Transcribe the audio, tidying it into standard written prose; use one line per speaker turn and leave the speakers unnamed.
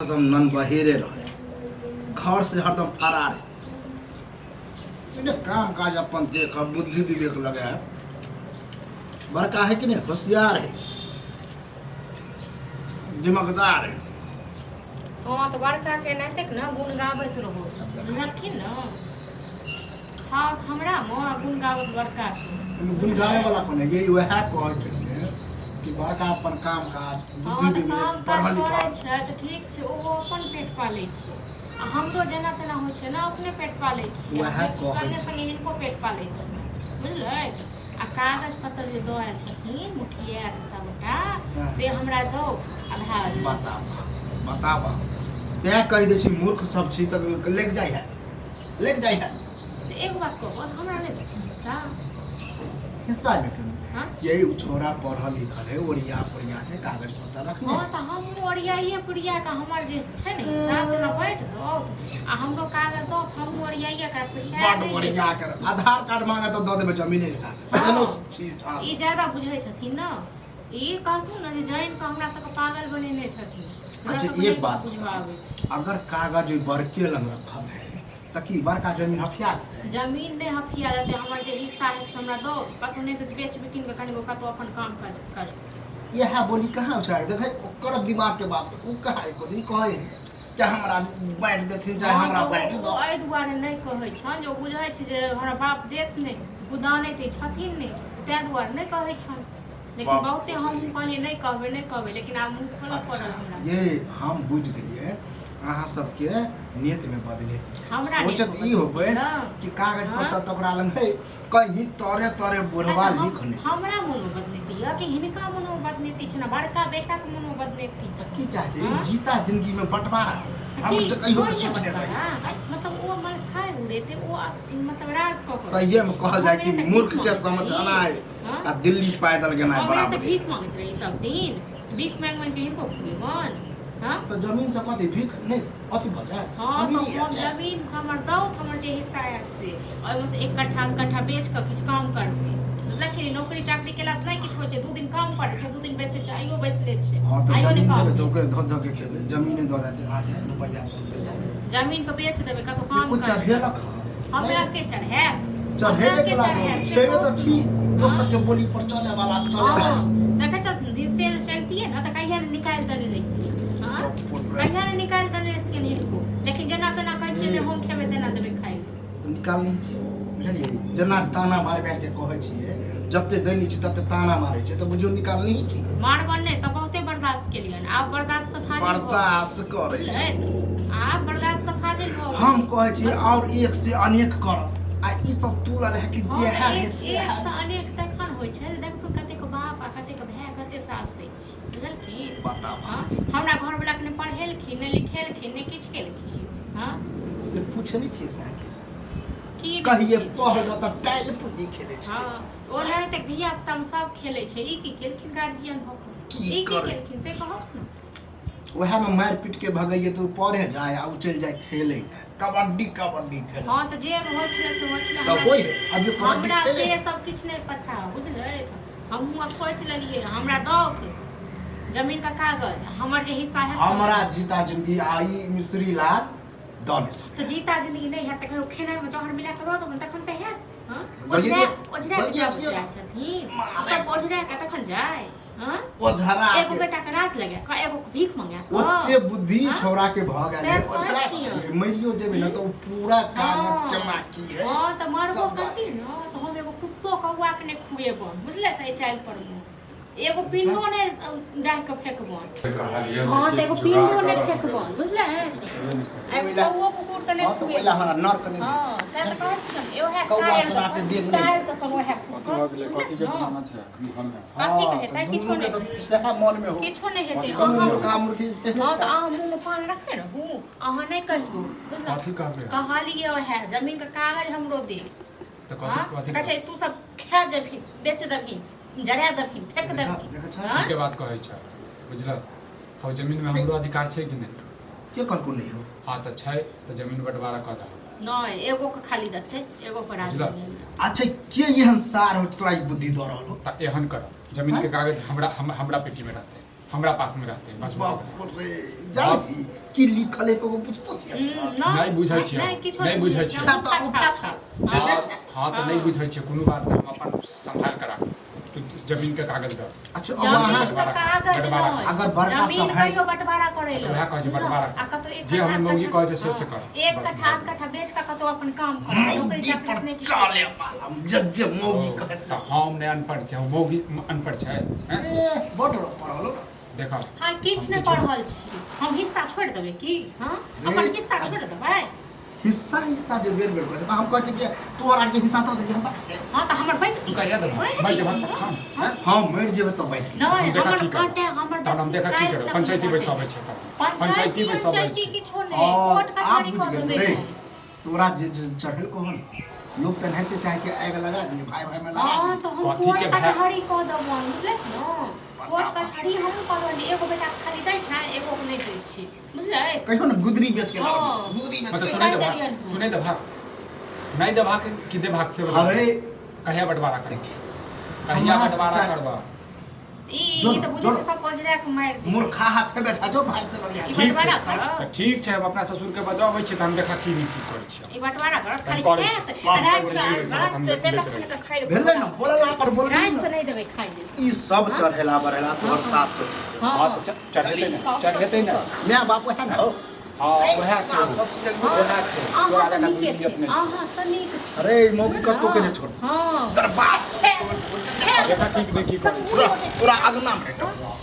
हरदम नन बहेरे रहे, घर से हरदम फरार है। काम काज अपन देख, बुद्धि विवेक लगे है, बड़का है कि नहीं, होशियार है, दिमागदार है।
हाँ, तऽ बड़का के एनाहिते ने गुण गाबैत रहू, बुझलखिन ने? हाँ, हमरा मे गुण गाबैत बड़का के
गुण गावे वाला कोन है? ये वएह कहै छलियै कि बड़का अपन काम काज बुद्धि
हाँ, तऽ
विवेक
काम काज
पढ़ल
करै
लिखल
छै तऽ ठीक छै, ओहो अपन पेट पालै छै आ हमरो जेना तेना होइ छै ने, अपने पेट पालै छियै।
वएह कहै
संगे
छी।
संगे हिनको पेट पालै छियै, बुझलै? आ कागज पत्र जे दऽ आयल छथिन मुठिया के सबटा से हमरा दौ आधा।
बताबा बताबा, तैं कहि दै छी मूर्ख सब छी तऽ लेग जाइ है, लेग जाइ है।
तऽ एगो बात कहबो, हमरा नहि देथिन हिस्सा?
हिस्सा मे केना?
हाँ?
यही उ छोरा पढ़ल लिखल है, ओरिया पोरिया के कागज पत्र रखने।
हाँ, तऽ हमहूँ ओरियाइए पुरिया के हमर जे छै ने हिस्सा से हमरा बाँटि दौ आ हमरो कागज दौ, हमहूँ ओरियाइए के पुरिया।
बड ओरिया के आधार कार्ड मांगे तऽ दऽ देबै जमीने के कागज।
हाँ।
एहनो चीज, हाँ।
ई ज्यादा बुझै छथिन ने, ई कहथुन ने जे जानि कऽ हमरा सबके पागल बनेने छथिन। हमरा
अच्छा,
सबके
एक
नहि किछु
बात
बुझबऽ आबै छै।
अगर कागज ओहि बड़के लग रखल है तऽ की बड़का जमीन हफिया देतै?
जमीन नहि हफिया देतै, हमर जे हिस्सा है से हमरा दो, कतहु नहि तऽ बेच बिकिन कऽ कनिगो कतहु अपन काम काज कर।
इएह बोली कहाँ उछाड़े देखै, ओकर दिमाग के बात, ओ कहाँ एको दिन कहै कि हमरा बाँटि देथिन चाहे
हाँ,
हमरा
तऽ ओ
बाँटि
ओ
दो।
एहि दुआरे नहि कहै छनि जे ओ बुझै छै जे हमरा बाप देत नहि, गुदानै तऽ छथिन नहि, ताहि दुआरे नहि कहै छनि। लेकिन
बाप
बहुते हमहूँ कहलियै नहि कहबै, नहि कहबै, लेकिन आब मुँह खोलऽ पड़ल
अच्छा
हमरा।
ये हम बुझि गेलियै, अहाँ सबके नेत में बदलेत
हमरा नेत
सोचत
मे
ई होबै
बदलेत, हँ।
कि कागज
हँ।
पत्र तऽ ओकरा लग है, कहीं तरे तरे बुढ़वा
तऽ
लिख नहि।
हमरा मोनमे बदनीति यऽ कि हिनका मोनमे बदनीति छै ने, बड़का बेटाके मोनमे बदनीति
तऽ
छै?
की चाहै छै?
हँ?
जीता जिंदगी में बंटवारा
तऽ
हम
की
तऽ कहियो
होइ
के
छै
सोचने रही।
बंटवारा? मतलब ओ मलखाय उड़ेतै, ओ मतलब राज कऽ कऽ
सहिए में कहल जाय कि
हमरे तऽ
मूर्ख
भीख
के
मांगैत
समझनाइ
रही। हँ?
आ दिल्ली पैदल गेनाइ
हमरे तऽ
बराबर।
भीख मांगैत रही, सब दिन भीख मांगि मांगि कऽ हिनको खुएबनि? हँ?
तऽ जमीन से कथी भीख नहि अथी भऽ जाय?
हाँ, तऽ
अमीरी
हम
आबि जाय।
जमीन से हमर दौत, हमर जे हिस्सा आयत से ओहिमे से 1 कट्ठा 2 कट्ठा बेच कऽ किछु काम करतै, बुझलखिन? नौकरी चाकरी केलासँ नहि किछु होइ छै, 2 दिन काम करै छै, 2 दिन बैसै छै, आइयो बैसले छै।
हाँ, तऽ
आइयो नहि
जमीन
काम
देबै तऽ
भेल।
ओकरे धऽ धऽ के खेबै, जमीने दऽ देतै अहाँके रुपैआ रुपैआ।
जमीन के बेच देबै, कतौ काम
कुछ
करतै।
चढ़ेलक हँ?
हमरा के चढ़ायत?
चढ़ेबे
हमरा के
केला?
चढ़ायत से
छेबे
कहू।
तऽ छी दोसर के बोली पर चले वाला, चले वाला।
हाँ, देखै छथिन से चलतियै ने तऽ कहिया ने निकालि देने रहितियै। हाँ, कहिया ने निकालि देने रहितियै हिनको, लेकिन जेना तेना कहै छियै ने, हम खेबै तेना देबै खाइ लए।
निकाल नहि छी, बुझलियै? जेना ताना मारि मारि के कहै छियै, जते दै नहि छी तते ताना मारै छै, तऽ बुझियौ निकाल नहि छी।
मारबन नहि तऽ बहुते बर्दाश्त केलियनि, आब बर्दाश्त से फाजिल भऽ गेल।
बर्दाश्त करै छै।
बुझलियै? आब बर्दाश्त से फाजिल भऽ गेल।
हम कहै छी आओर एक से अनेक करब आ ई सब तुलल है कि
हँ
जे
तऽ
है
एक
से
एक
है।
से अनेक तखन होइ छै। देखू कतेक बाप आ कतेक भाय कते साथ दै छै, बुझलखिन?
बताब।
हँ, हमरा घरवलाके नहि पढ़ेलखिन, नहि लिखेलखिन, नहि किछु केलखिन। हँ।
से पूछे नहि छियै साके
की नहि
कहिए?
पूछै
पढ़
छियै?
कऽ तऽ टाइल पुल्ली खेलै छै।
हँ, ओ नहि तऽ धिया पुतामे सब खेलै छै। ई की केलखिन गार्जियन भऽ कऽ?
की
ई की
करै?
केलखिन से कहत ने।
उएहमे मारि पीट के भगैयै तऽ ओ पढ़े जाय आ ओ चलि जाय खेलै लए, कबड्डी कबड्डी खेलै।
हँ, तऽ जे होइ छलै से होइ छलै।
तऽ
हमरा
होइ अभी कबड्डी
हमरा
खेले।
से सब किछु नहि पता, बुझलै? हमहूँ आब सोचि लेलियै, हमरा दौथ जमीन के कागज, हमर जे हिस्सा है।
हमरा जीता जिंदगी आ ई मिश्री लाल दऽ नहि सकै।
तऽ जीता जिंदगी नहि हैत तऽ कहियो खेनाइमे जहर मिला कऽ दऽ देबनि, तखन तऽ हैत? हँ?
दहिए
ओझरा
दियौ,
ओझरा के
दहिए
सब
दियौ।
जाइ छथिन सब, ओझरा के तखन जाय? हँ?
ओझरा
एगो
के
बेटा के राज लगा कऽ, एगो के भीख मंगा कऽ।
ओते बुद्धि
हाँ?
छौड़ा के भऽ गेल है।
सएह कहै
ओझरा
छियौ।
मरियो जेबै ने तऽ ओ पूरा कागज
हाँ।
केना की है।
हँ, तऽ मरबो
सब
करती ने तऽ हम एगो कुत्तो कौआ के नहि खुएबन, बुझले? तऽ एहि चालि पर मे एगो पिंडो नहि डाहि कऽ फेकबन।
कहलियै
हँ,
जे
तऽ एगो
किछु
पिंडो
जुगाड़
नहि
करऽ।
फेकबन, बुझले?
छेबे नहि करै।
एगो कौओ कुकुर के नहि
हँ, तऽ ओहि लए
खुएबन।
हमरा नर्क नहि।
हँ, सएह तऽ कहै छियनि, ओएह
कौआ
टायर
सराटे
दऽ
देख नहि।
टायर तऽ ओएह
कथी भऽ गेलै? कथी के
हँ
बनाना छै घरमे?
हँ,
कथी के हेतै?
तऽ
किछो
दुनू के
नहि
तऽ
हेतै।
सएह मनमे हो।
किछो नहि हेतै।
कथी
अहाँ
मूर्खा मूर्खी तेहने
हँ, तऽ
छै।
अहाँ मुँहमे पान रखने रहू, अहाँ नहि कहियौ, बुझलहुँ?
कथी कहबै?
कहलियै ओएह जमीनके कागज हमरो दे।
तऽ
हँ,
कथी कथी?
कहै छै तू सब खा जेबही, बेच देबही, जरा देबही, फेक देबही।
देखै छह?
हँ?
ठीके बात कहै छ, बुझलक? हौ, जमीनमे हमरो अधिकार छै कि नहि?
के कहलकौ नहि हो?
हँ, तऽ छै तऽ जमीन बँटवारा कऽ दहक।
नहि, एगो के खाली देतै, एगो के राज
बुझलक?
लगेबै।
अच्छा, के एहन सार हो तोरा ई बुद्धि दऽ रहल हो?
तऽ एहन कर, जमीनके कागज हमरा हमरा पेटीमे रहतै, हमरा पासमे रहतै, बस भऽ गेलै।
बाप रे, जानै छी की लिखल है को पूछतो छी अच्छा
नहि बुझै छियै।
नहि किछो
नहि बुझै छियै।
अच्छा, तऽ उठा
छै
छेबे
हाँ
छै।
हाँ तऽ नहि बुझै छियै कोनो बात नहि हम अपन सम्भाल कऽ राख तू जमीन के कागज दऽ
अच्छा अब
जमीन
अहाँ
के कागज
बंटवारा।
नहि
अगर बड़का
जमीन
सब है-
कहियो बंटवारा करै
तऽ वएह कहै छै बंटवारा।
आ कतौ एक
जे
कट्ठा,
हमर मौगी
आध
कहै छै से
कट्ठा,
से कर।
एक
बस,
कट्ठा आध
बस।
कट्ठा बेच कऽ कतौ अपन काम कर नौकरी
मौगी
चाकरी
पर
से नहि किछु
चले वाला जब जे मौगी
ओ,
कहै से
तऽ हम नहि अनपढ़ छै मौगी अनपढ़ छै हैं?
ए, बड पढ़ल हो न।
देखा
हाँ किछु नहि पढ़ल छी हम हिस्सा छोड़ि देबै की हाँ अपन हिस्सा छोड़ि देबै
हिस्सा हिस्सा जे बेर बेर कहै छै तऽ हम कहै छियै कि तोहर आरके हिस्सा तो हम बाँटके
हाँ तऽ हमर बैठ
तू कहिया देबह मरि जेबह तखन हैं?
हँ मरि जेबै तऽ बैठ
नहि
हम देखा
हमर
की करब।
काटे हमर
तहन हम देखा की करब पंचायती बैसाबै छै तब
पंचायती
बैसाबै
पंचायती
छै
किछो नहि कोर्ट
आब
कचहरी
बुझि
कऽ
गेल
देबै
रे तोरा जे जे चढ़ल कहन लोग तऽ एनाहिते चाहे कि आगि लगा दिए भाई भाई में लगा
हाँ
दिए
तो हम
कथी
कोर्ट
के भाय?
कचहरी कऽ देबनि बुझलक ने कोर्ट कचहरी हम करबनि एगो बेटा के खाली दै छै एगो के नहि दै छी बुझलै
कहियो ने गुदरी बेच के
हाँ।
लगा गुदरी बेच
मतलब
के
तू नहीं
कर
देबह
देलियनि हम।
तू नहीं देबह नहीं देबह कि देबह से बता
अरे
कहिया बंटवारा कर
देखी
कहिया
हमरा
बंटवारा
चिता-
करबह
ई
जो
ई तऽ बुझै
जो
छै सब कोजरा के मारि देबै।
मूर्खा छै बेचा जो भाई से लड़िया
ई
ठीक छै
बंटवारा करत
तऽ ठीक छै हम अपना ससुर के बजाबै छियै तऽ हम देखा की नहि की करै छियै
ई बंटवारा करत खाली
हम करै
खायत
छी।
आ राति
हम
से राति से
लेट
तखन
रहै।
तऽ खाइ लए
भेलै ने बोलला पर बोलली
राति से
ने
नहि देबै खाइ लेल
ई सब चढ़ेला बढ़ेला तोहर सास ससुर
हाँ
हाँ तऽ चढ़ेतै ने चढ़ेतै ने
माय बाप वएह ने हो
हाँ वएह छै
सास ससुर
वएह छै
अहाँ
तोरा
से
लगा
नीके
दुनियत
छी
नहि छै
अहाँ से नीक छी
अरे ई मौगी कतौ के नहि छोड़
हाँ
बर्बाद
खेत
देखा ठीक नहि की
सब
करै
पूरा
पूरा पूरा अगना में
हाँ।